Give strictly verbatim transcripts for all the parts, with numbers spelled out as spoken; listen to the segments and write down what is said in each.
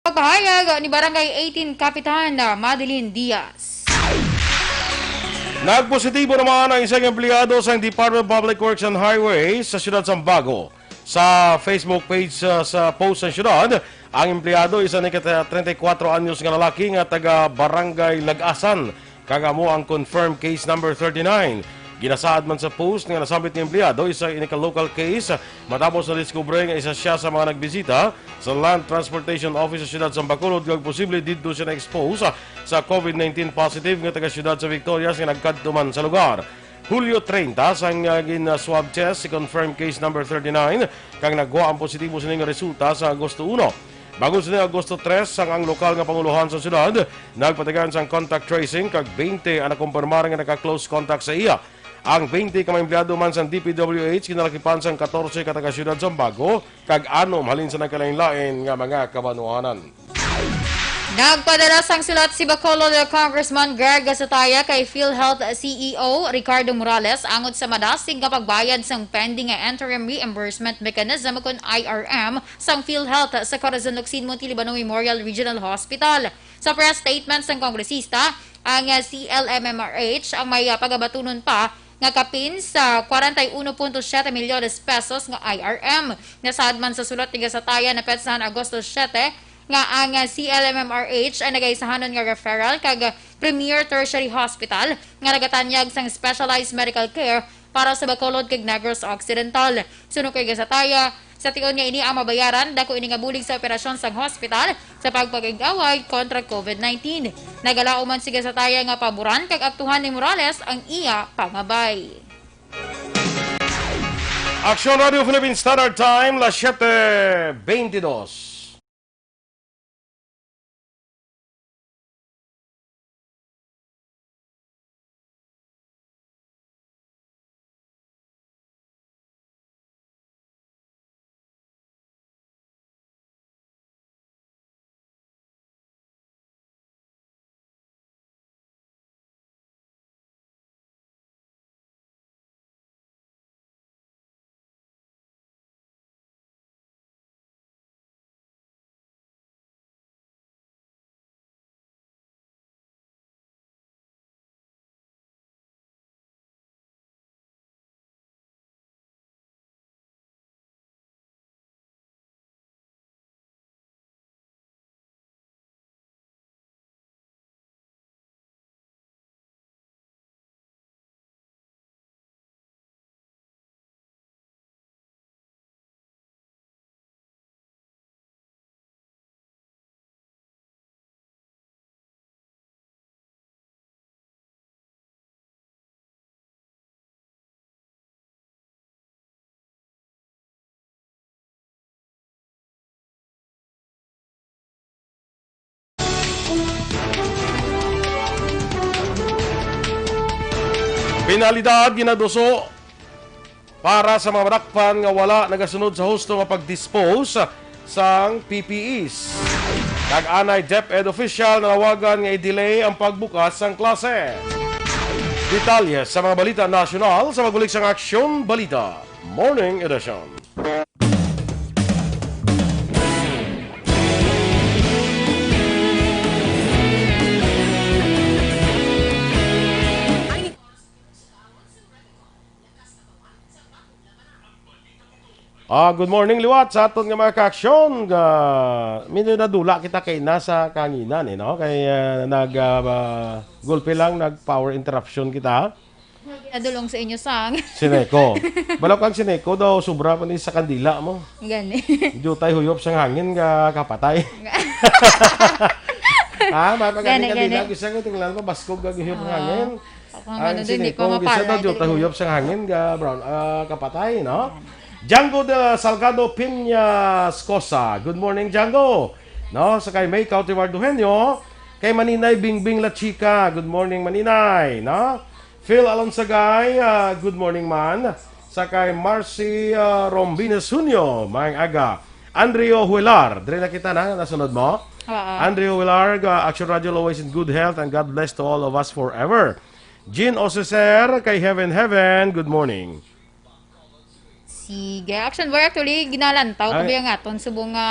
Pagpahayag ni Barangay eighteen Kapitan, ah, Madeline Diaz. Nagpositibo naman ang isang empleyado sa Department of Public Works and Highways sa siyudad Sambago. Sa Facebook page, ah, sa post sa siyudad, ang empleyado isa ni ka treinta y cuatro anyos nga lalaki nga taga Barangay Lagasan, kag amo ang confirmed case number thirty-nine. Ginasaad man sa post nga nasambit nga empleyado isa ini ka local case matapos na diskubre nga isa siya sa mga nagbisita sa Land Transportation Office sa siyudad sa Bacolod, kag posible didto siya na-expose sa COVID nineteen positive nga taga siyudad sa Victorias nga nagkadto man sa lugar. Hulyo treinta, sang, ah, gin-, ah, swab test si confirmed case number thirty-nine, kag nagwa ang positibo sini nga resulta sa Agosto uno. Bangod sini Agosto tres, sang ang lokal nga pangulohan sa siyudad nagpatigayon sang contact tracing, kag twenty ang nakumpirmar nga naka-close contact sa iya. Ang twenty ka mga empleyado man sang D P W H ginalakipan sang katorse ka taga-siyudad Sambago, kag anom halin sa nagkalainlain nga mga kabanwahanan. Nagpadala sang sulat si Bacolod Congressman Greg Gasataya kay PhilHealth C E O Ricardo Morales angot sa madasig nga pagbayad sang pending nga interim reimbursement mechanism, kun I R M, sang PhilHealth sa Corazon Locsin Monte Libano Memorial Regional Hospital. Sa press statement sang kongresista, ang, ah, C L M M R H ang may, ah, pagabatunon pa nga kapin sa kwarenta y uno punto siyete milyones pesos nga I R M. Nasaad man sa sulat ni Gasataya na petsa Agosto siyete nga ang, ah, C L M M R H ay nagaisahanon nga referral kag, ah, Premier Tertiary Hospital nga nagatanyag sang specialized medical care para sa Bacolod kag Negros Occidental. Suno kay Gasataya, sa tion nga ini ang mabayaran, dako ini nga bulig sa operasyon sang hospital sa pagpakig-away kontra COVID nineteen. Nagalaom man si Gasataya nga paboran kag aktuhan ni Morales ang iya pangabay. Aksyon Radio Philippine Standard Time, las siete veintidós. Penalidad ginaduso para sa mga madakpan nga wala nagasunod sa husto nga pag-dispose sang P P Es. Kag anay DepEd official nanawagan nga i-delay ang pagbukas sang klase. Detalye sa mga balita nasyonal sa pagbulig sang Aksyon Balita Morning Edition. Ah, good morning liwat sa aton nga mga kaaksyon. Ga-, medyo nadula kita kay nasa kahanginan, eh, no? Kay, ah, nag, ah, ba-, gulpi lang, nag-power interruption kita. Nadulong sa inyo sang. Si Neko. Balaw kag si Neko daw, sobra pa ni sa kandila mo. Gani. Diyo tayo huyop sang hangin, ga-, kapatay. Ha? Mapagani gani, kandila, gani. Gusto ko, tingnan mo, baskog ang huyop ng Oo. Hangin. Ako nga, Ang ano, si din, di Neko, ko gusto daw, mapalag. Diyo tayo huyop sang hangin, ga-, brown, ah, kapatay, no? Django de Salgado Piña Scosa. Good morning, Django. No, sa kay May Cautivar Duhenyo, kay Maninay Bingbing La Chica. Good morning, Maninay, no? Phil Alonsagay, ah, good morning man. Sa kay Marcy, ah, Rombines Junio, maayong aga. Andrio Huelar, dire na kita na, nasunod mo? Oo. Andrio Huelar, ah, Action Radio, always in good health, and God bless to all of us forever. Jean Oseser, kay Heaven Heaven, good morning. Sige. Action Boy, actually, ginalantaw ko Ay. biya nga aton subong nga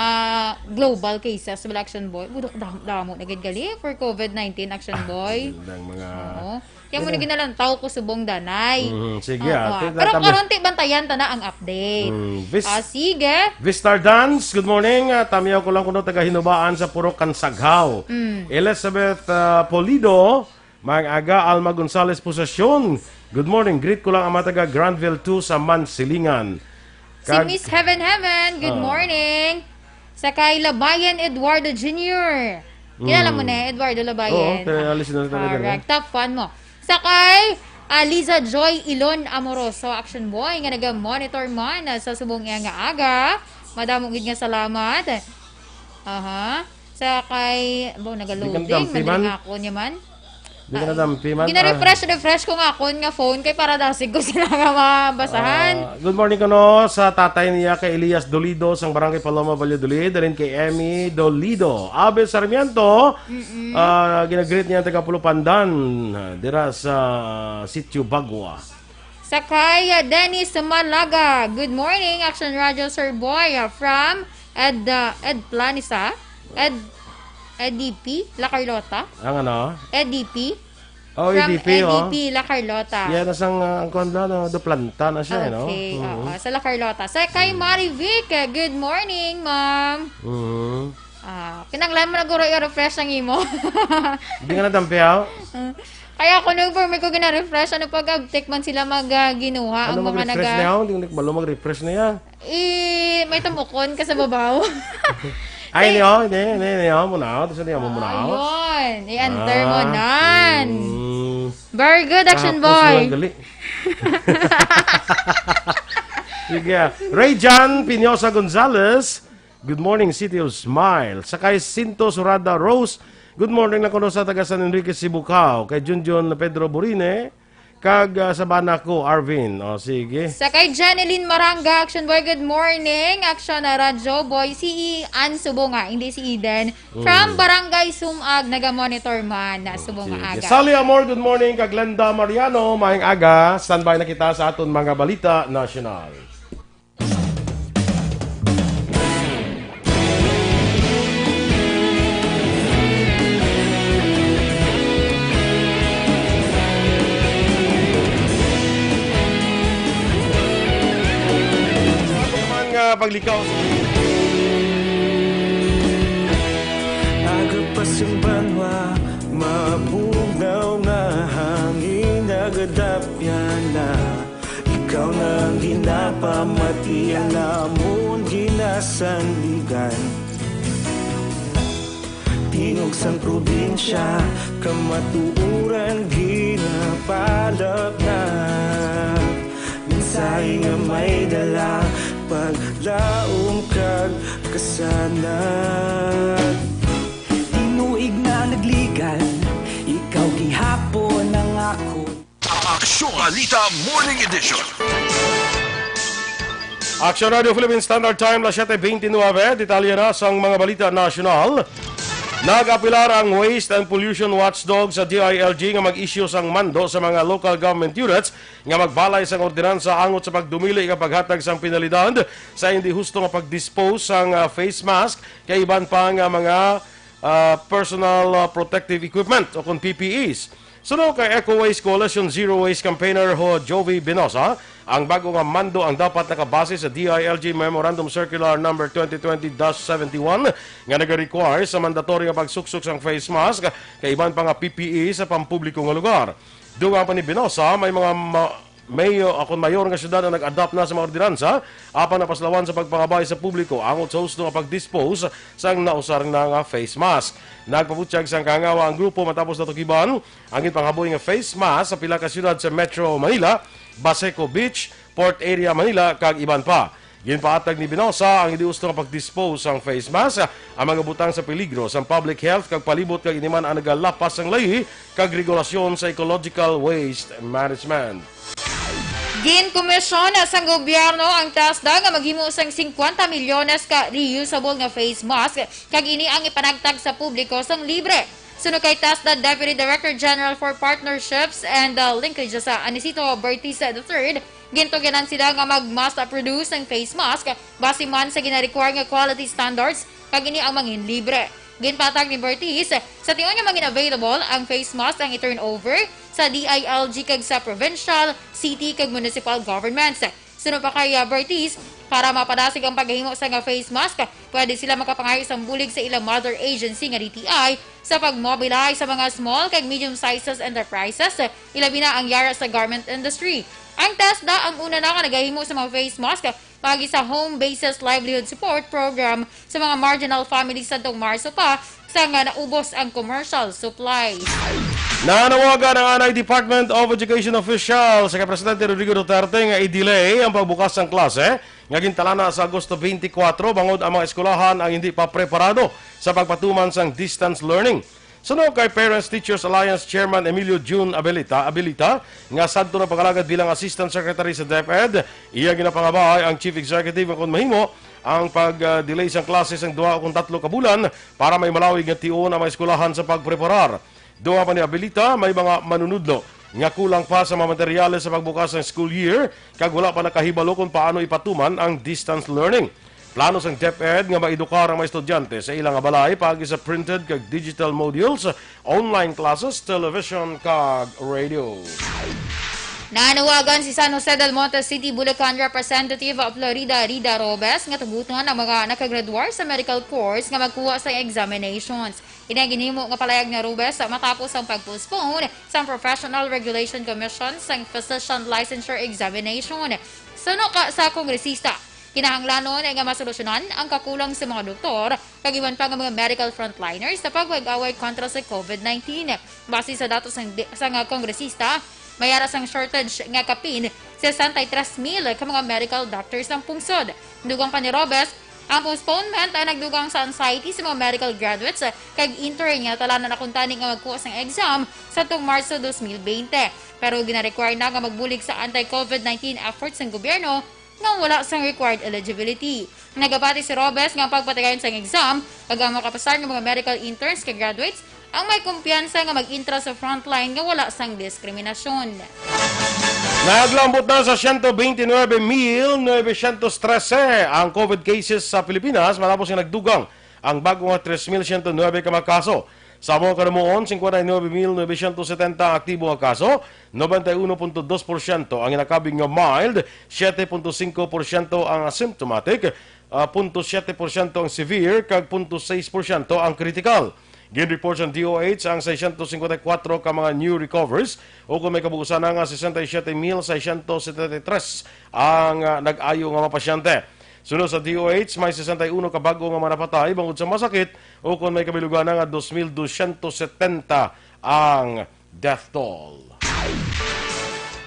global cases, wala, Action Boy. Budok dam-, damo na gid gali for COVID nineteen, Action Boy. Ang mga Oo. Kaya mo na Kaya ginalantaw ko subong danay. Mhm, sige, Oo, ah. ah. Tita, Pero tama. karon ti bantayan ta na ang update. Mm, Vis-, Ah, sige. Vistar Dance, good morning. Ah, tamiyaw ko lang kuno taga Hinubaan sa Purok Kansaghaw. Mm. Elizabeth, ah, Polido, Maayong aga, Alma Gonzalez Posacion. Good morning. Greet ko lang ang mga taga Granville two sa Mansilingan. Si Kag- Miss Heaven Heaven, good Ah. morning. Sa kay Labayan Eduardo Junior. Kilala mo Mm. na, Eduardo Labayan? Oo, kaya Ah, listener talaga, no? correct. Top fan mo. Sa kay, ah, Liza Joy Ilon Amoroso, Action Boy, nga naga-monitor man, ah, sa subong iya nga aga. Madamo gid nga salamat. Aha. Sa kay, bo, Di ka nagaloding, nadampi man? madali nga ako niya man. Di ka Ay, nadampi man? gina-refresh, Ah. refresh ko nga akon nga phone kay para dasig ko sila nga mabasahan. Ah, good morning kuno sa tatay niya kay Elias Dolido sang Barangay Paloma, Valladolid, darin kay Emmy Dolido. Abe Sarmiento, Mm-mm. ah, ginagreet niya ang taga Pulupandan, ah, dira sa Sitio Bagua. Sa kay, ah, Dennis Malaga. Good morning, Action Radio Sir Boy, ah, from Ed, ah, Ed Planisa. Ed, E D P, La Carlota. Ang ano? E D P. Oh, From E D P, oh. E D P, La Carlota. Yan, nasang, ah, ang kuwan na, no? Duplanta na siya, eh, no? Okay, Mhm. oo. Sa La Carlota. Sa kay Mm. Marivic, ah, good morning, ma'am. Mhm. Ah, kinanglan mo na guro i-refresh ang imo. Hindi ka nadampiaw? Kaya ako nung for me ko gina-refresh, ano pag abtik man sila mag, ah, ginuha ang Ano mga mag-refresh naga- niya? Hindi ko nagmalo mag-refresh niya. Eh, may tumukon ka sa babaw. Ay, Ay. hindi, oh, hindi, hindi, hindi, oh, muna, oh, gusto niya mo muna, oh. Ayun, i-enter mo Ah, nan. mm. Very good, Action Tapos Boy. walang gali. Sige, ah. Ray John Pinosa Gonzalez, Good morning, City of Smile. Sa kay Sinto Surada Rose, good morning na kuno sa taga San Enrique, Sibugao. Kay Junjun Pedro Burine, kag, ah, sa bana ko, Arvin. O, sige. Sa kay Janeline Maranga, Action Boy, good morning. Action na Radyo Boy, si Ann Subonga, hindi si Eden. From Mm. Barangay Sumag, naga-monitor man na Subonga Sige. aga. Sally Amor, good morning. Kag Glenda Mariano, maayong aga. Standby na kita sa aton mga balita nasyonal. Man nga paglikaw sa Aga pa sing banwa, mabugnaw nga hangin, nagadapyan na. Ikaw na ang ginapamati, ang amon ginasandigan. Tingog sang probinsya, kamatuoran ginapalapnap. Mensahe nga may dala, paglaom kag kasanag. Tinuig na nagligan, ikaw gihapon ang akon. Aksyon Balita Morning Edition. Aksyon Radio Philippine Standard Time, las siete veintinueve. Detalye na sang mga balita nasyonal. Nag-apilar ang Waste and Pollution Watchdog sa D I L G nga mag-issue sang mando sa mga local government units nga magbalay sang ordinansa angot sa pagdumili nga paghatag sang penalidad sa hindi husto nga pag-dispose sang, ah, face mask kay iban pa nga mga, ah, personal, ah, protective equipment o kon P P Es. Suno kay Eco Waste Coalition Zero Waste Campaigner ho Jovi Binosa, ang bago nga mando ang dapat nakabase sa D I L G Memorandum Circular Number twenty twenty dash seventy-one nga nag-require sa mandatory nga pagsuksok sang face mask kay iban pa nga P P E sa pampubliko nga lugar. Dugang pa ni Binosa, may mga ma-, mayor, o kon mayor nga syudad ang nag-adopt na sa mga ordinansa apan napasulawan sa pagpangabay sa publiko angot sa husto nga pag-dispose sang nausar na nga face mask. Nagpabutyag sang kahangawa ang grupo matapos natukiban ang ginpanghaboy nga face mask sa pila ka syudad sa Metro Manila, Baseco Beach, Port Area Manila, kag iban pa. Ginpaatag ni Binosa ang hindi husto nga pag-dispose sang face mask, ang mga butang sa peligro sang public health kag palibot, kag ini man ang nagalapas sang layi kag regulasyon sa ecological waste management. Ginkomisyon sang gobyerno ang TESDA nga maghimo sang singkwenta milyones ka reusable nga face mask, kag ini ang ipanagtag sa publiko sang libre. Suno kay TESDA Deputy Director General for Partnerships and, uh, Linkages, uh, Anicito Bertiz the third, Gintugyanan sila nga mag-mass produce ng face mask base man sa gina-require nga quality standards, kag ini ang mangin libre. Ginpatag ni Bertiz, sa tion nga mangin available ang face mask ang i-turn over sa D I L G kag sa provincial, city, kag municipal governments. Suno pa kay, ah, Bertiz, para mapadasig ang paghimo sa nga face mask, pwede sila makapangayo sang bulig sa ilang mother agency nga D T I sa pag-mobilize sa mga small kag medium-sized enterprises, ilabi na ang yara sa garment industry. Ang TESDA ang una na nga nagahimo sa mga face mask paagi sa Home Basis Livelihood Support Program sa mga marginal families sadtong Marso pa, sa nga naubos ang commercial supplies. Nanawagan ang anay Department of Education official sa kay Presidente Rodrigo Duterte nga i-delay ang pagbukas sang klase nga gintalana sa Agosto twenty-four, bangod ang mga eskwelahan ang hindi pa preparado sa pagpatuman sang distance learning. Suno kay Parents Teachers Alliance Chairman Emilio Jun Abelita, Abelita, nga sadto nagpangalagad bilang Assistant Secretary sa DepEd, iya ginapangabay ang Chief Executive nga kon mahimo ang pag-delay sang klase sang duha o kon tatlo ka bulan para may malawig nga tion ang mga eskwelahan sa pagpreparar. Duha pa ni Abelita, may mga manunudlo nga kulang pa sa mga materyales sa pagbukas sang school year kag wala pa nakahibalo kon paano ipatuman ang distance learning. Plano sang DepEd nga maedukar ang mga estudyante sa ila nga balay paagi sa printed kag digital modules, online classes, television, kag radio. Nanawagan si San Jose del Monte City, Bulacan Representative Florida Rida Robes nga tugutan ang mga nakagraduar sa medical course nga magkuha sa examinations. Ini ang ginhimo nga palayag ni Robes matapos ang pag-postpone sang Professional Regulation Commission sang Physician Licensure Examination. Suno ka sa kongresista, kinahanglanon nga masolusyonan ang kakulang sa mga doktor kag iban pa nga mga medical frontliners sa pag-away kontra sa COVID nineteen. Base sa datos sang, sang kongresista, may ara sang shortage nga kapin sesenta y tres mil ka mga medical doctors ang pungsod. Dugang pa ni Robes, ang postponement ang nagdugang sa anxiety sa mga medical graduates kag intern nga natalanan na kuntani nga magkuha sang exam sa tong Marso dos mil bente. Pero gina-require na nga magbulig sa anti-COVID nineteen efforts sang gobyerno nga wala sang required eligibility. Nagapati si Robes nga ang pagpatigayon sang exam kag ang makapasar nga mga medical interns kag graduates ang may kumpiyansa nga mag-intra sa frontline nga wala sang diskriminasyon. Naglambot na sa siyento bente nuebe mil novecientos trese ang COVID cases sa Pilipinas matapos nga nagdugang ang bag-o nga tres mil siyento nuebe ka mga kaso. Sa amo nga kanamuon, cincuenta y nueve mil novecientos setenta ang aktibo nga kaso, noventa y uno punto dos porsyento ang ginakabig nga mild, siete punto singko porsyento ang asymptomatic, ah, punto siete porsyento ang severe, kag punto sais porsyento ang critical. Gin-report sang D O H ang seiscientos cincuenta y cuatro ka mga new recoveries, ukon may kabuusan na nga sesenta y siete mil seiscientos setenta y tres ang, ah, nag-ayo nga mga pasyente. Suno sa D O H, may sesenta y uno ka bag-o nga mga napatay bangod sa masakit, ukon may kabilugan na nga dos mil doscientos setenta ang death toll.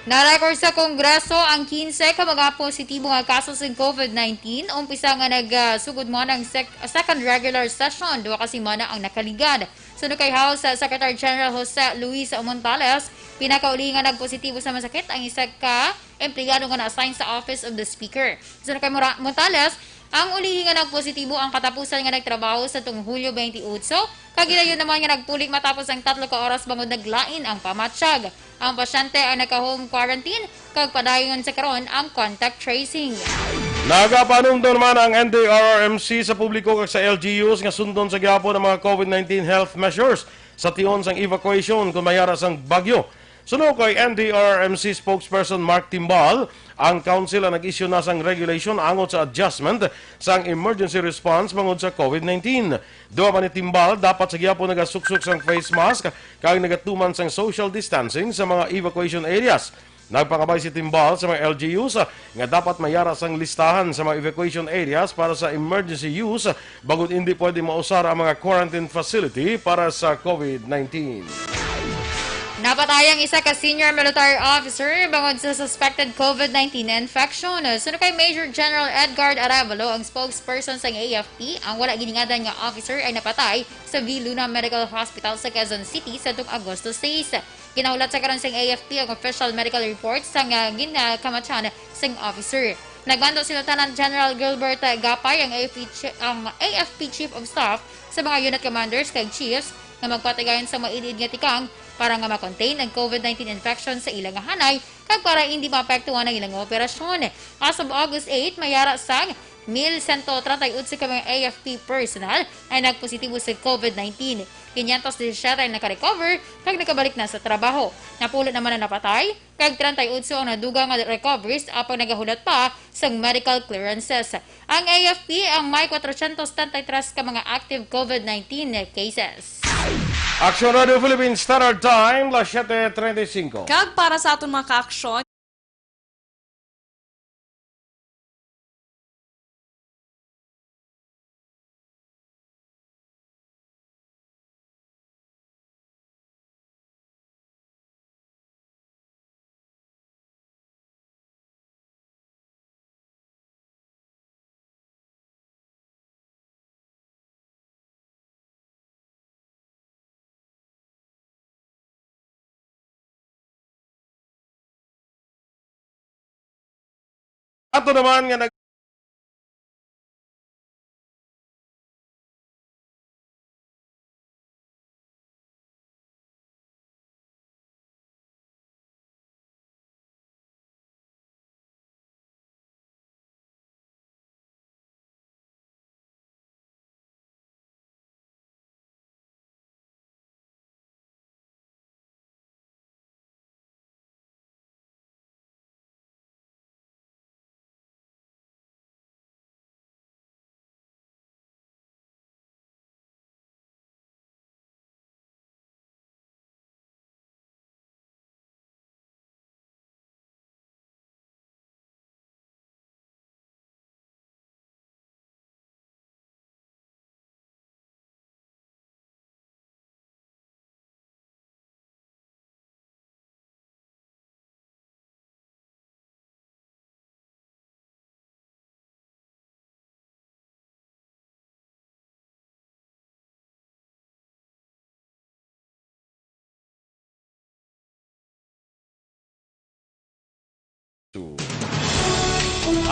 Na-record sa Kongreso ang quince ka mga positibo nga kaso sang COVID nineteen, umpisa nga nagsugod man ang sec-, second regular session, duha ka semana ang nakaligad. Suno kay House Secretary General Jose Luis Montales, pinakauli nga nagpositibo sa masakit ang isa ka empleyado nga na-assign sa Office of the Speaker. Suno kay Mora-, Montales, ang ulihi nga nagpositibo ang katapusan nga nagtrabaho sa tung Hulyo twenty-eight, kag gilayon naman nga nagpuli matapos ang tatlo ka oras bangod naglain ang pamatyag. Ang pasyente ang naka-home quarantine, kag padayon sa karon ang contact tracing. Nagapanumdom naman ang N D R R M C sa publiko kag sa L G Us nga sundon sa gihapon ang mga COVID nineteen health measures sa tion sang evacuation kon may ara sang bagyo. Suno kay N D R R M C spokesperson Mark Timbal, ang council ang nag-issue na sang regulation angot sa adjustment sang emergency response bangod sa COVID nineteen. Duha pa ni Timbal, dapat sa gihapon nagasuksok sang face mask kag nagatuman sang social distancing sa mga evacuation areas. Nagpangabay si Timbal sa mga L G Us nga dapat may ara sang listahan sa mga evacuation areas para sa emergency use, bangod indi pwede mausar ang mga quarantine facility para sa COVID nineteen. Napatay ang isa ka senior military officer bangod sa suspected COVID nineteen infection. Suno kay Major General Edgard Arevalo, ang spokesperson sa A F P, ang wala giningadan nga officer ay napatay sa V Luna Medical Hospital sa Quezon City sa tung Agosto sais. Ginahulat sa karon sang A F P ang official medical report sang, ah, ginakamatyan sang officer. Nagbando si Lieutenant General Gilbert Gapay, ang A F P chi-, ang A F P Chief of Staff, sa mga unit commanders kag chiefs nga magpatigayon sa maid-id nga tikang para nga ma-contain ang COVID nineteen infection sa ila nga hanay kag para hindi maapektuhan ang ilang operasyon. As of August eight, may ara sang mil sento treinta y ocho ka mga A F P personnel ang nagpositibo sa COVID nineteen. Quinientos diecisiete ang nakarecover kag nakabalik na sa trabaho. Napulo naman ang napatay, kag treinta y ocho ang nadugang nga recoveries apang nagahulat pa sang medical clearances. Ang A F P ang may kwatrocientos setenta y tres ka mga active COVID nineteen cases. Action Radio Philippines Standard Time, las siete treinta y cinco. Kag para sa aton mga kaaksyon, Ato naman nga nag-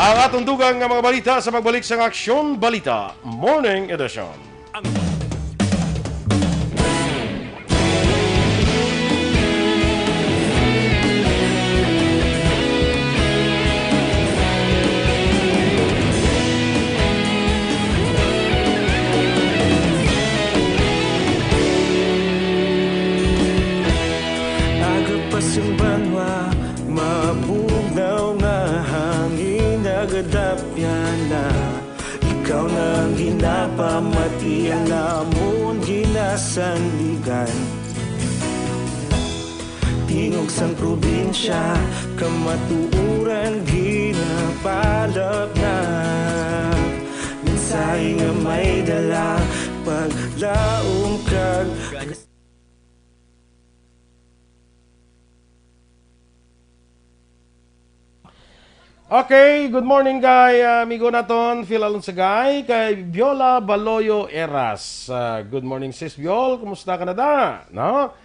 Ang atong dugang nga mga balita sa pagbalik sang Aksyon Balita Morning Edition. Ang Agapas ang banwa, mabugnaw nga hangin, nagadapyan na. Ikaw na ang ginapamati, ang amon ginasandigan. Tingog sang probinsya, kamatuoran ginapalapnap. Mensahe nga may dala, paglaom kag Okay, good morning kay, ah, amigo naton, Phil Alonsagay, kay Viola Baloyo Eras. Ah, good morning, Sis Viol. Kumusta ka na da? No?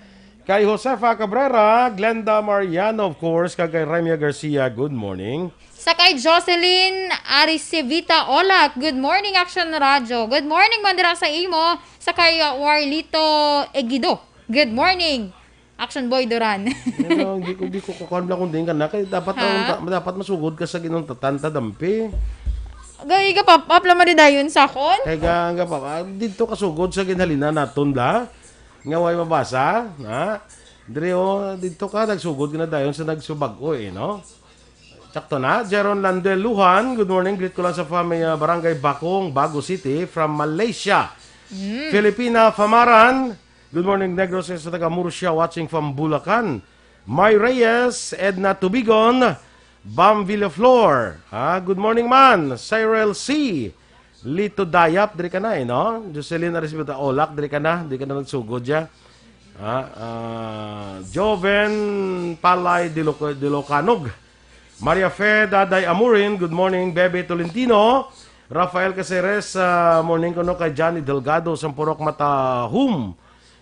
Kay Josefa Cabrera, Glenda Mariano, of course, kag kay Remia Garcia, good morning. Sa kay Jocelyn Aricevita Olak, good morning, Action Radio. Good morning man dira sa imo. Sa kay, ah, Warlito Egido, good morning. Action Boy Duran. Pero hindi ko, hindi ko kukuhan lang kung din ka na. Kaya dapat, Ha? ang ta-, dapat masugod ka sa ginuntatanta dampi. Gay, ga-pop up lang madi dayon sa akon. Kaya ga, ga pa, ah, dito kasugod sa ginhalina naton la. Nga way mabasa, ha? Dre, oh, dito ka, nagsugod ka na dayon sa nagsubag-o, eh, no? Sakto na. Jeron Landel Luhan, good morning. Greet ko lang sa family, ah, Barangay Bakong, Bago City, from Malaysia. Mm. Filipina Famaran, good morning, Negros, sa taga Murcia, watching from Bulacan. May Reyes, Edna Tubigon, Bam Villaflor. Ah, good morning, man. Cyril C. Lito Dayap, diri ka na, eh, no? Jocelyn Arisbita Olak, diri ka na. Diri ka na nagsugod, ya. Ah, ah, Joven Palay Diloc-, Dilocanog. Maria Fe, Daday Amurin, good morning. Bebe Tolentino, Rafael Caceres, ah, morning kuno kay Johnny Delgado, Sampurok Matahum.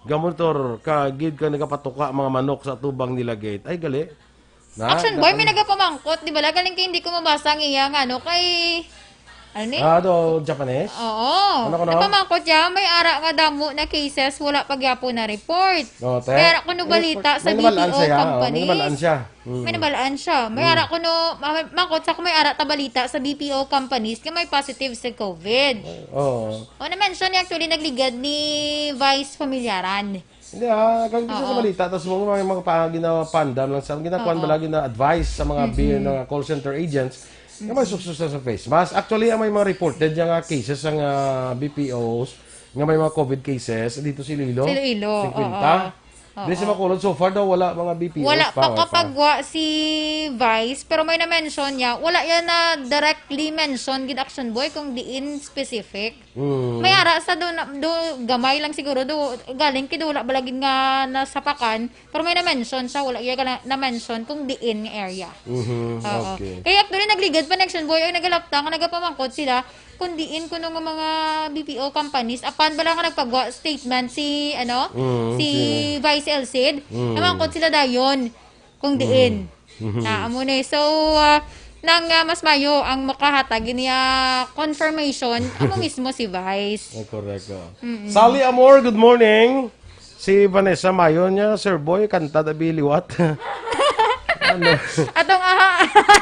Gamotor, ka gid ka nagapatuka mga manok sa atubang nila gate. Ay, gali. Na, Action Boy, may nagapamangkot. Di ba, galing kay hindi ko mabasa ang iya nga, ano, kay Ano ni? Ah, do Japanese? Oo. Ano ko, no? Napamangkot siya, may ara nga damo na cases, wala pa gyapon na report. No, te? May ara ko no balita sa May nabalaan B P O siya, oh. May companies. Nabalaan siya. Mm. May nabalaan siya. May Mm. ara ko no, ma-, mangkot sa ko may ara ta balita sa B P O companies nga may positive sa COVID. Oo. O, na-mention niya actually, nagligad ni Vice Familiaran. Hindi, ah, kag gusto sa Oo. balita, tas mo, may mga pa-, ginapandam lang sa, ginakuan Oo. ba lagi na advice sa mga Mm-mm. bi-, mga call center agents, nga may Mm-mm. suksusa sa face mask. Actually, ang may mga reported nga cases sa, ah, B P Os, nga may mga COVID cases dito sa Iloilo. Sa Iloilo, Cincuenta. oo. Di si Oo. Bacolod, so far daw, wala mga B P Os Wala pa, pa wala pa. kapagwa si Vice, pero may na-mention niya, wala yan na directly mention gid, Action Boy, kung diin specific. Mm. May ara sa do, na, do, gamay lang siguro, do, galing kay do, wala ba lagi nga nasapakan, pero may na-mention siya, wala iya ka na, na-mention kung diin nga area. Mhm, Oo. okay. Kaya actually, nagligad pa ni Action Boy, ay nagalapta nga nagapamangkot sila kung diin kuno nga mga B P O companies, apan bala nga nagpagwa statement si, ano, Mm, si sino? Vice Elcid, Mm. namangkot sila dayon kung diin. Mm. Mhm. Ah, amo na eh. So, ah, nang, ah, mas mayo ang makahatag niya confirmation, amo mismo si Vice. Oh, correct, oh. Mm-mm. Sally Amor, good morning. Si Vanessa Mayo niya, Sir Boy, kanta dabi liwat. Ano? Atong aha.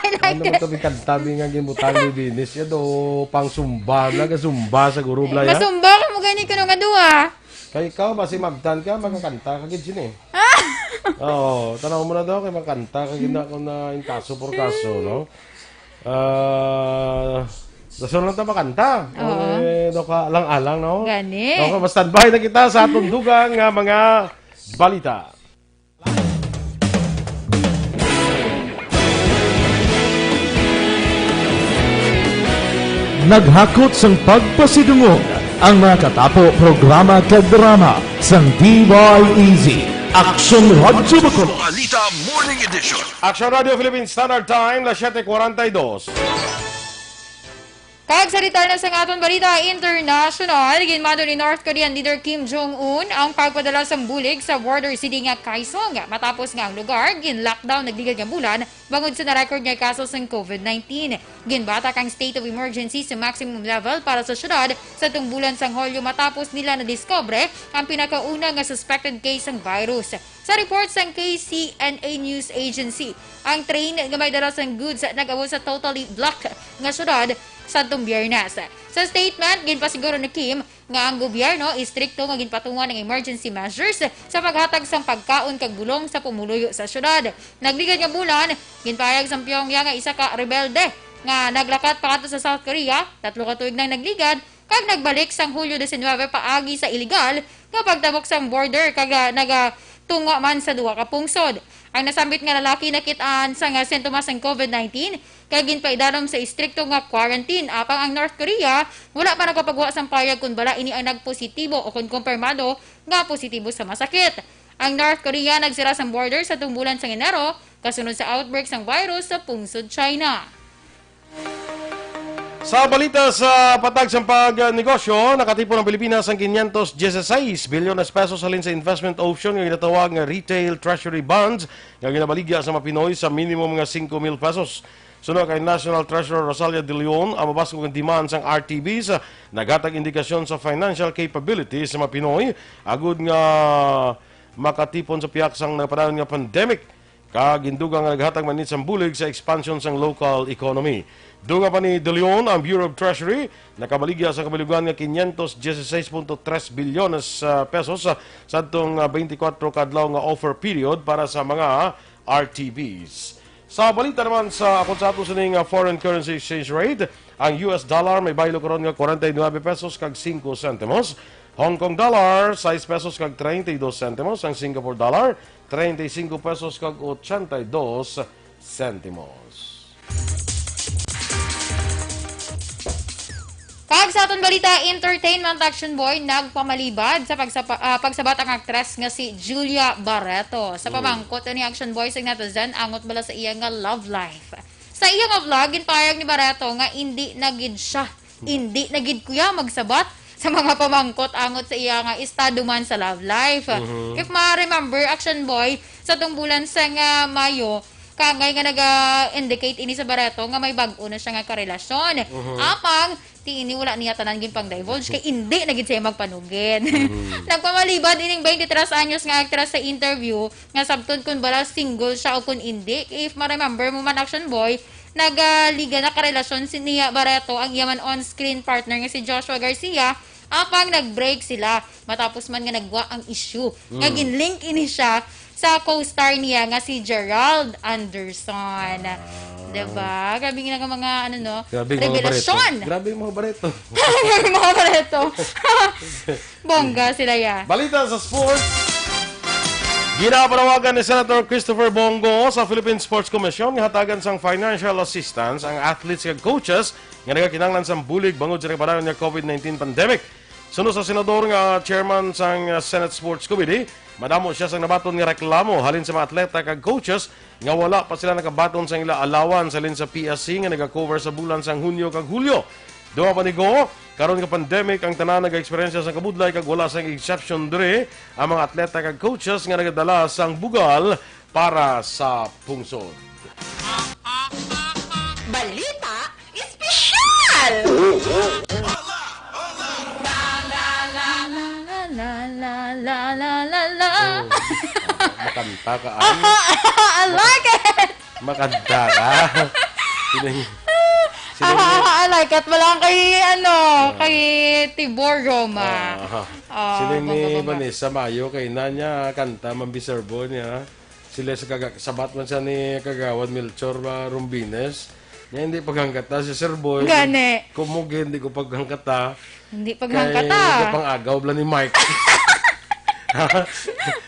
I like Ano it. mo tabi kanta bi nga gimutang ni Venus? Ya do, pang zumba, naga zumba sa guro, Blaya. Masumba ka mo gani kuno nga duha. Kay ikaw, basi magtan ka, makakanta ka gid sini. Oo, tanaw mo na daw, kay makanta ka gid na kung na in kaso por kaso, no? Ah, dasol lang ta makanta. Oo. Eh, do ka alang-alang, no? Gani. Okay, mas standby na kita sa atong dugang nga mga balita. Naghakot sang pagpasidungog ang mga katapo programa kag drama sang D Y E Z, Aksyon Radyo Bacolod. Balita Morning Edition. Aksyon Radio Philippine Standard Time, las siete cuarenta y dos. Kag sa detalye sang aton balita international, ginmando ni North Korean leader Kim Jong-un ang pagpadala sang bulig sa border city nga Kaesong, matapos nga ang lugar gin-lockdown nagligad nga bulan bangod sa na-record nga kaso sang COVID nineteen. Ginbatak ang state of emergency sa maximum level para sa syudad sa tung bulan sang Hulyo, matapos nila nadiskubre ang pinakauna nga suspected case sang virus. Sa report sang K C N A News Agency, ang train nga may dala sang goods nag-abot sa totally blocked nga syudad sadtong Biyernes. Sa statement, ginpasiguro ni Kim nga ang gobyerno istrikto nga ginpatunga ang emergency measures sa paghatag sang pagkaon kag bulong sa pumuluyo sa syudad. Nagligad nga bulan, ginpahayag sang Pyongyang nga isa ka rebelde nga naglakat pakadto sa South Korea, tatlo ka tuig nang nagligad, kag nagbalik sang Hulyo diecinuebe paagi sa iligal nga pagtabok sang border kag, ah, nagatunga man sa duha ka pungsod. Ang nasambit nga lalaki nakit-an sang, ah, sintomas sang COVID nineteen kag ginpaidalom sa istrikto nga quarantine, apang ang North Korea wala pa nagapagwa sang payag kon bala ini ang nagpositibo o kon kumpirmado nga positibo sa masakit. Ang North Korea nagsira sang border sa tung bulan sang Enero kasunod sa outbreak sang virus sa pungsod China. Sa balita sa patag sang pagnegosyo, nakatipon ang Pilipinas sang quinientos dieciséis bilyones pesos halin sa investment option nga ginatawag nga retail treasury bonds nga ginabaligya sa mga Pinoy sa minimum nga singko mil pesos. Suno kay National Treasurer Rosalia De Leon, ang mabas-og nga demand sang R T Bs naghatag indikasyon sa financial capability sa mga Pinoy agud nga makatipon sa pihak sang nagapadayon nga pandemic. Kag gindugang nga naghatag man ini sang bulig sa expansion sang local economy. Dunga pa ni De Leon, ang Bureau of Treasury nakabaligya sa kabalugan nga quinientos dieciséis punto tres bilyones, ah, pesos, ah, sadtong, ah, twenty-four ka adlaw nga offer period para sa mga R T Bs. Sa balita naman sa akon sa ato sining, ah, foreign currency exchange rate, ang U S dollar may baylo karon nga kwarenta y nuebe pesos kag singko sentimos, Hong Kong dollar, sais pesos kag treinta y dos sentimos, ang Singapore dollar, treinta y cinco pesos kag ochenta y dos sentimos. Kag sa aton balita, entertainment, Action Boy, nagpamalibad sa pagsapa-, ah, pagsabat ang aktres nga si Julia Barreto. Sa Mm. pamangkot ni Action Boy sa netizen, angot bala sa iya nga love life. Sa iya nga vlog, ginpahayag ni Barreto nga indi na gid siya, indi na gid kuya magsabat sa mga pamangkot angot sa iya nga estado man sa love life. Mhm. If ma-remember, Action Boy, sa tung bulan sang, ah, Mayo, Kangay nga naga-indicate ini sa Barreto nga may bag-o na siya nga karelasyon. Mhm. Apang, ti ini wala niya tanan ginpang-divulge kay indi na gid siya magpanugid. Mhm. Nagpamalibad ining twenty-tres anyos nga aktres sa interview nga sabton kun bala single siya o kun indi. If ma-remember mo man, Action Boy, nagaliga na karelasyon si Nia Barreto, ang iya man on-screen partner nga si Joshua Garcia, apang nag-break sila matapos man nga nagwa ang issue nga Mm. ginlink ini siya sa co-star niya nga si Gerald Anderson. Ah. Diba? Grabe nga nga mga, ano, no? Grabe nga mga Revelasyon! Barreto. Grabe yung mga Barreto. Grabe yung mga Barreto. Bongga sila, ya. Balita sa sports. Ginapanawagan ni Senator Christopher Bong Go sa Philippine Sports Commission nga hatagan sang financial assistance ang athletes kag coaches nga nagakinahanglan sang bulig bangod sa nagapadayon nga COVID nineteen pandemic. Suno sa senador nga chairman sang, uh, Senate Sports Committee, madamo siya sang nabaton nga reklamo halin sa mga atleta kag coaches nga wala pa sila nakabaton sang ila allowance halin sa P S C nga nagakover sa bulan sang Hunyo kag Hulyo. Duha pa ni Go, karon nga pandemic, ang tanan nagaeksperyensya sang kabudlay kag wala sang exception diri ang mga atleta kag coaches nga nagadala sang bugal para sa pungsod. Balita Espesyal! La, la, la, la, la, la, la, la, la. Oh, makanta ka, ay. I like it! Makanta ka. Siling, siling Aha, ni aha, I like it. Wala kay, ano, Ah. kay Tibor Roma. Ah, Ah, siling ni bongga, bongga. Vanessa Mayo, kay na niya, kanta, mambiserbo niya. Sila sa kaga-, sabat man siya ni Kagawad Melchor, ah, Rombines. Niya hindi paghangkata si Sir Boy. Gani. Kumugi, hindi ko paghangkata. Hindi paghangkata. Kay kapang-agaw bala ni Mike.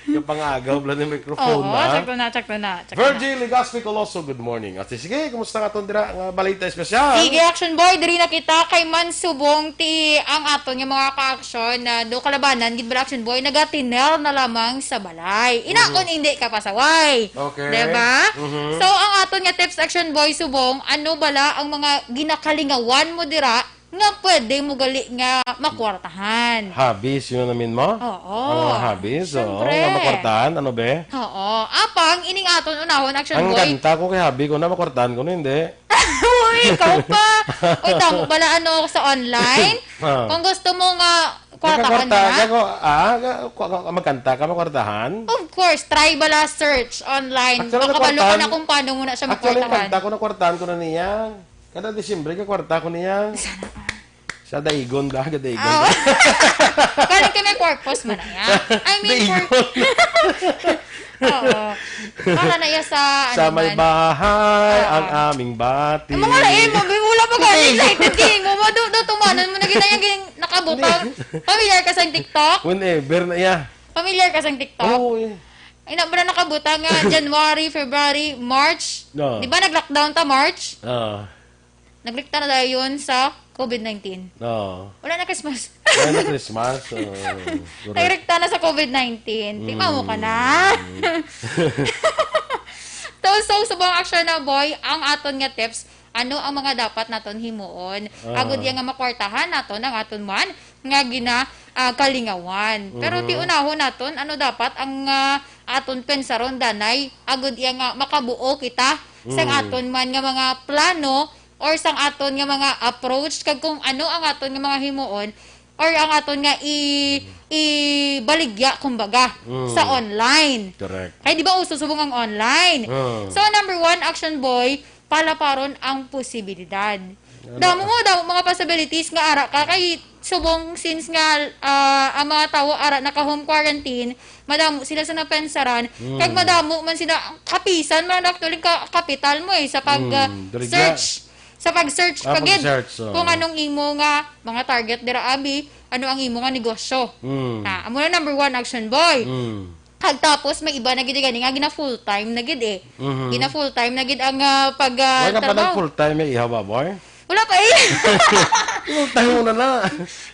Kapang-agaw bala ni microphone, Oo, ha? Sakto na, sakto na, sakto na. Virgil Legazpi Coloso, good morning. At sige, kumusta nga aton dira nga balita espesyal? Sige, Action Boy, diri na kita kay mansubong ti ang aton nga mga ka-action na do kalabanan, gid bala, Action Boy, nagatinel na lamang sa balay. Ina, Mhm. kung hindi ka pasaway. Okay. Diba? Mhm. So, ang aton nga tips, Action Boy, subong, ano bala ang mga ginakalingawan mo dira nga pwede mo gali nga makwartahan? Hobbies, yun namin mo? Oo. Ang mga hobbies, oo. Siyempre. Nga makwartahan, ano be? Oo. Apang, ining aton unahon, Action Ang Boy. Kanta ko kay hobby ko na, makwartahan ko na, hindi. Uy, ikaw pa. Uy, tamo pala, ano, sa online? Ah. Kung gusto mo nga kwartahan Kakwarta-, na. Kako-, ah, ka-, kwa-, kwa-, magkanta ka, makwartahan? Of course, try bala search online. Actually, Makabalo ka nakwartahan, na kung paano mo na siya actually, makwartahan. Kanta ko, nakwartahan ko na niya. Kada Disyembre, kakwarta ko niya. Sana all. Sa daigon da, ga daigon. Oo. Karon kay may purpose man na ya. I mean, Daigon. pur-, Oo. Para na ya sa, Sa ano may man. bahay, Oo. ang aming bati. Ang mga lain mo, may wala pa gani, Hindi. excited ka mo. Madu-, do, tumanan mo na gid na yung gin-, nakabutang. Hindi. Familiar ka sa TikTok? Whenever na iya. Familiar ka sa TikTok? Oo, eh. Ay, na, bala nakabutang nga January, February, March. No. Di ba nag-lockdown ta March? Oo. Naglikta na dayon sa COVID nineteen. Oo. Wala na Christmas. Wala na Christmas, so, correct. Naglikta na sa COVID nineteen. Di ba mo ka na? Mm. So, so, subong action na, boy, ang aton nga tips, ano ang mga dapat naton himuon? Ah. Agud iya nga makwartahan naton ang aton man nga gina, ah, kalingawan. Pero Mhm. tiunahon naton, ano dapat ang, ah, aton pensaron, danay, agud iya nga makabuo kita sa Mm. aton man nga mga plano or sang aton nga mga approach kag kung ano ang aton nga mga himuon or ang aton nga i-, ibaligya, kumbaga, Mm. sa online. Correct. Kay di ba uso subong ang online? Mm. So, number one, action boy, palaparon ang posibilidad. Ano? Damo mo, damo mga possibilities nga ara ka kay subong since nga, ah, ang mga tawo ara naka-home quarantine, madamo sila sa napensaran. Mm. Kag madamo man sila, kapisan man actually ka, kapital mo eh, sa pag, Mm, ah, dali search. Sa pag-search Ah, pa gid pag-search, oo. kung anong imo nga mga target dira, abi, ano ang imo nga negosyo. Mm. Ah, amo na number one, action boy. Mm. Kag tapos may iba na gid gani nga gina full time na gid eh. Mhm. Gina full time na gid ang, ah, pag, ah, Wala pa trabaho. nag full time, may ihaw ba, boy? Wala pa eh. Full time mo na na.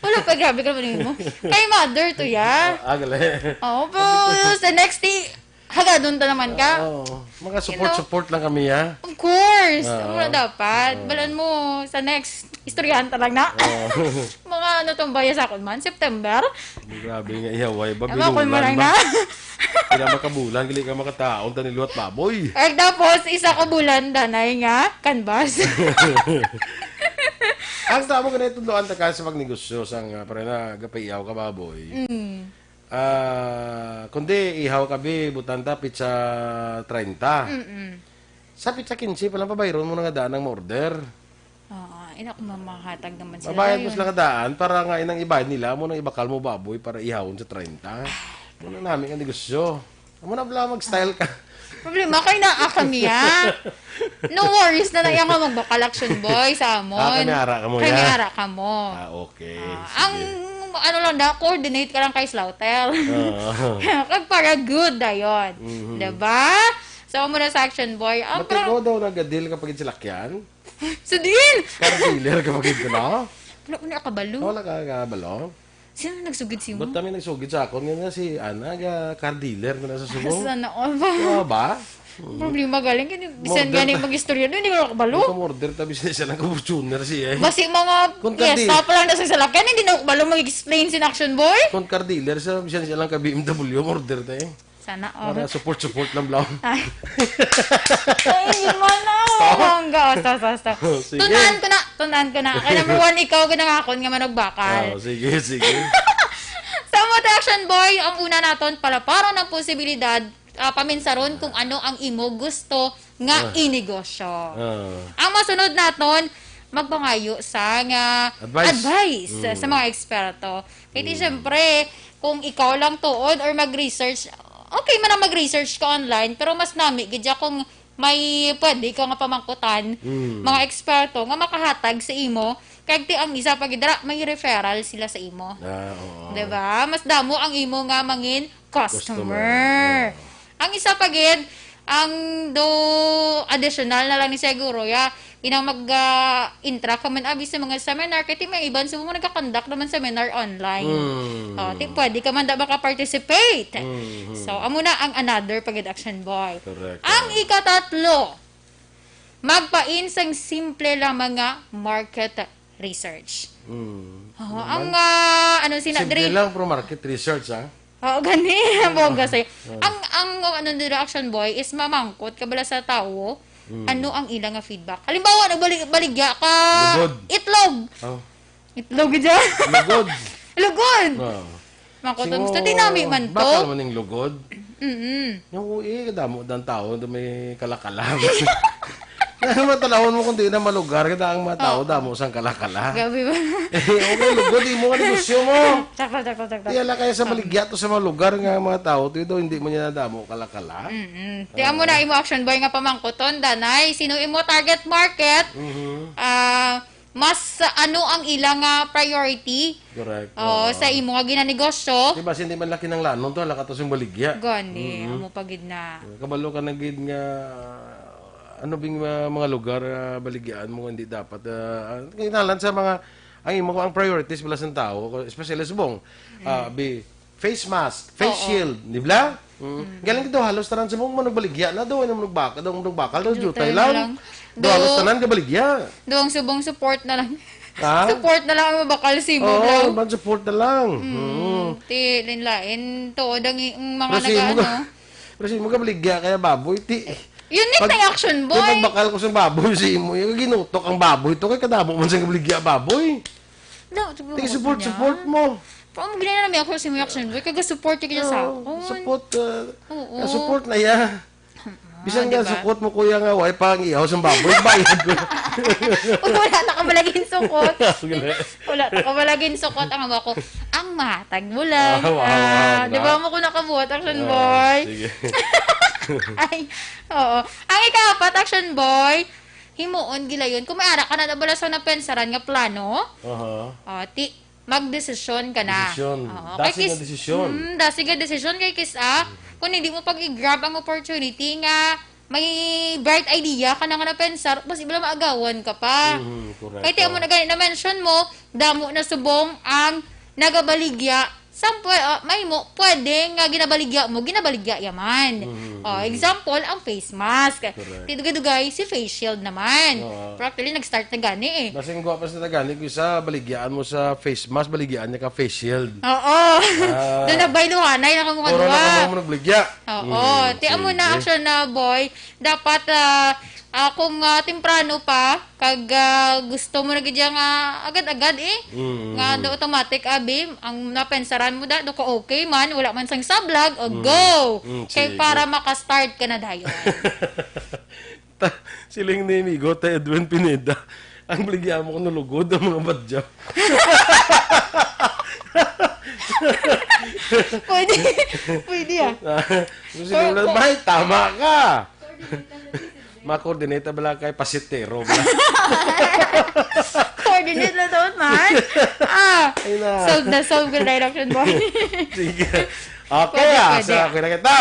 Wala pa, grabe ka naman mo. Kay mother to ya. Ah, gali. Oo, pero sa next day, hagadon ta naman ka. Oo. Mga You support, know? support lang kami, ha? Of course. Oo. Wala dapat. Oo. Balan mo sa next, istoryahan ta lang na. Oo. Mga ano tong baya sa akon man, September. Grabe nga ihaway ba? Ewan ko Binulan man lang ba? na. Pila makabulan, gali ka makataon, tani liwat baboy. Ay, tapos, isa ka bulan, danay nga, canvas. Ang tamo ka na itudloan ta ka sa pagnegosyo, sang, ah, para na gapayaw ka baboy. Mm. Ah, kundi ihaw ka, bi, butan ta, pitsa treinta. Mm-mm. Sa pitsa quince pa lang, pabayron mo na nga daan ang order. Oo, ina ko mamahatag naman sila Mabayad mo dayon. Sila nga daan para nga inang ibayad nila mo nang ibakal mo baboy para ihawon sa treinta. Muna namin ang negosyo. Amo na bala mag-style ka. Problema kay naa kami, ha? No worries na na iya nga magbakal action boy sa amon. Ah, kami ara ka mo, Kami ya? Ara ka mo. Ah, okay. Ah, Sige. Ang ano lang da, coordinate ka lang kay Slaughter. Oo. Kag para good dayon. Mhm. Diba? So, amo na sa action boy. Ang Mati pro- ko daw nagadeal ka pagid sa lakyan? Sa diin? Car dealer ka pagid ko, no? Wala ko na kabalo. Wala ka kabalo? Sino nagsugid sa imo? Ba't kami nagsugid sa akon? Nga nga si Ana, ga car dealer ko na sa subong. Sana all ba? Diba ba? Ang problema galing, kaya bisan Murder gani ta- mag-istorya, hindi ko nakabalo. Hindi ko murder ta, bisan siya lang ka Fortuner siya eh. Basi mga Kung piyesta kandi- pa lang na sa salakyan, hindi na ako kabalo mag-explain sin action boy. Kung car dealer siya, bisan siya lang ka B M W, murder ta eh. Sana all. Para support-support lang, bro. Ay. Ay, yun man na. Stop. Mangga. Oh, stop, stop, stop. Oh, sige. Tunan ko na, tunan ko na. Kaya number one, ikaw, ganang akon nga manugbakal. Oh, sige, sige. Sa amo ta action boy, ang una naton, palaparon ang posibilidad, ah, paminsaron kung ano ang imo gusto nga Ah. inegosyo. Ah. Ang masunod naton, magpangayo sa nga Advice. advice Mm. sa mga eksperto. Kaya di, Mm. siyempre, kung ikaw lang tuod or mag-research, okay man ang mag-research ka online, pero mas nami gid siya kung may pwede ka nga pamangkutan, Mm. mga eksperto nga makahatag sa imo. Kag ti ang isa pa gid dira, may referral sila sa imo. Ah, oo. Diba? Mas damo ang imo nga mangin customer. Customer. Oo. Ang isa pa gid, ang do additional na lang ni siguro, ya, inang mag, ah, intra ka man abi sa mga seminar, kay ti may iban sa mga nagka-conduct naman seminar online. Mm. Oh, ti pwede ka man da maka-participate. Mm-hmm. So, amo na ang another pa gid action boy. Correct. Ang ikatatlo, magpain sang simple lamang nga market research. Mm. Oo, Naman. ang, ah, ano, sina-, Simple diri- lang, pero market research, ah. Oo, gani. Ang bongga sa'yo. Oo. Ang, ang, ano, nila action boy is mamangkot ka bala sa tawo, Mm. ano ang ila nga feedback. Halimbawa, nagbaligya ka Lugod. itlog. Oh. Itlog dyan. Lugod. Lugod. Oh. Mangkuton Sino, gusto, dinami man to. Bakal man ning lugod. Mm-mm. Yung ui, kadamo dang tao, do may kalakala. Naman talahon mo kung di na malugar, kada ang mga tao, Oo. damo sang kalakala. Grabe ba? Eh, okay, lugod, imo nga negosyo mo. Sakto, sakto, sakto. Di ala kaya sa Oo. maligya to sa mga lugar nga mga tao, to daw, hindi mo niya nadamo kalakala. Mm-mm. Ti amo na imo action boy nga pamangkuton, danay. Sino imo target market? Mhm. Ah, mas, ah, ano ang ila nga priority? Correct. Oo, Oo. sa imo nga ginanegosyo? Di ba, hindi man laki ng lanon to, hala ka to sa baligya. Gani, Mhm. amo pa gid na. Kabalo ka na gid nga, ano bing mga, mga lugar, ah, baligyaan mo, hindi dapat, ah, ah, kinalan sa mga, ang imo, ang priorities pala sa tao, especially subong, Mm. ah, bi-, face mask, face Oo. shield, di ba? Mm. Mm. Galing daw halos tanan sa mga manugbaligya na daw, ano, manugbaka-, daw manugbakal, daw Jutay jutay na lang. lang. Daw halos Do-, tanan kabaligya. daw ang subong support na lang. Ha? Support na lang ang mabakal sa imo, Oo, daw. man support na lang. Mm, Mm. ti, linlain, tuod ang i-, ang mga Pero sa imo nag-ano. ka-, pero sa imo kabaligya kaya baboy, ti. Unique Pag-, na yung action, di, boy. pagbakal ko sa baboy sa imo, yung ginutok ang baboy to, kay kadamo man sa kabaligya baboy. No, Sige, support, niya. support mo. Paano gina na may ako sa mga action boy? Kaga support ka sa Oo, akon. support, uh, Oo. uh, support na ya. Bisan Ah, nga di ba? support mo, kuya, nga way pa ang ihaw sa baboy, bayad ko na. Uy, wala na ka malagin sukot. Wala. Wala na ka malagin sukot. Ang amo ko, ang mahatag mo lang. Ah, wow, Ah, wow, di ba na. mo ko nakabuhat, action Ah, boy? sige. Ay, oo. Ang ikaapat, action boy, himuon gilayon. Kung may ara ka na, nabala sa napensaran nga plano, Aha. ah, ti, magdesisyon ka na. Desisyon. Oo, Dasig kay nga kis-, desisyon. mm, dasig nga desisyon kay kis-, ah, kung hindi mo pag-i-grab ang opportunity nga may bright idea ka na nga napensar, mas ibala maagawan ka pa. Mhm, correct. Kay ti amo na gani na-mention mo, damo na subong ang nagabaligya Sample, ah, may mo, pwede nga ginabaligya mo, ginabaligya yaman. Mm, Oh, mm. example, ang face mask. Correct. Ti dugay-dugay, si face shield naman. Oo. Pero actually, nag-start na gani eh. Basing gwapas na gani, kung isa, baligyaan mo sa face mask, baligyaan niya ka face shield. Oo. Ah. Doon nagbayluhanay na kung Puro ano na ah. kamo nagbaligya. Oo. Mm, Ti amo na sige. action na, boy. Dapat, ah, ah, kung ah, temprano pa, kag ah, gusto mo na gid nga agad-agad eh. Mm, Nga mm. do automatic, abi, ang napensaran mo da, do ka okay man, wala man sang sablag, o Mm. go! Mm, Kay sige. para maka-start ka na dayon. Ta, siling ni Migo, ta Edwin Pineda, ang baligya mo kung nalugod ang mga badyaw. Pwede. Pwede ah. Siling na, Kung- "Bay, tama ka." Ma-coordinate bala kay pasitero ba? Coordinate na daw man. Ah, Ay na. solve na solve ko na direction, boy. Sige. Okay, Pwede, ah, pwede. sa akin na kita.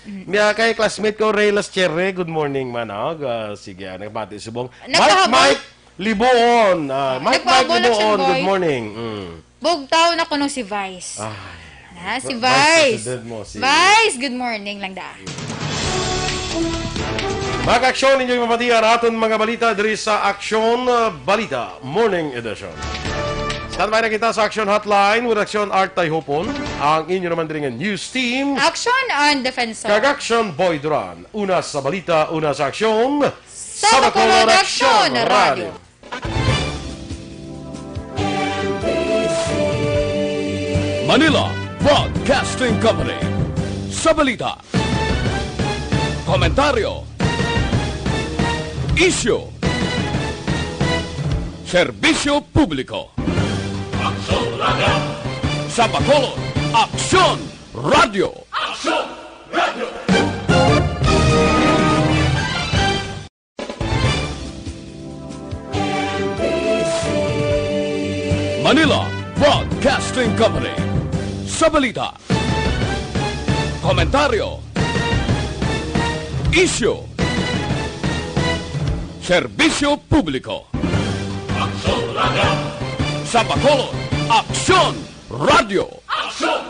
Niya kay classmate ko, Ray Lascherre, good morning, man, oh. Ah, sige, ah, nagbati subong. Mike, Nagpahabol? Mike Libuon. Ah, Mike, Mike Nagpahabol, Action Libuon, good Boy. morning. Mm. Bugtaw na kuno si Vice. Ay. Na, si Vice Vice. President mo, si Vice, good morning lang da. Mga ka-aksyon, ninyo mapatihan aton mga balita diri sa Aksyon, uh, Balita Morning Edition. Standby na kita sa Aksyon Hotline with Aksyon Art Tayhopon, ang inyo naman diri nga news team. Action and Defensor. Kag Action Boy Duran. Una sa balita, una sa aksyon. Sa Bacolod, Aksyon Aksyon Radio. Radio. Manila Broadcasting Company. Sa balita, komentaryo, isyu, serbisyo publiko. Aksyon Radio. Sa Bacolod, Aksyon Radio. Aksyon Radio. Manila Broadcasting Company. Sa balita, komentaryo, isyu, serbisyo publiko. Aksyon Radio. Sa Bacolod, Aksyon Radio. Aksyon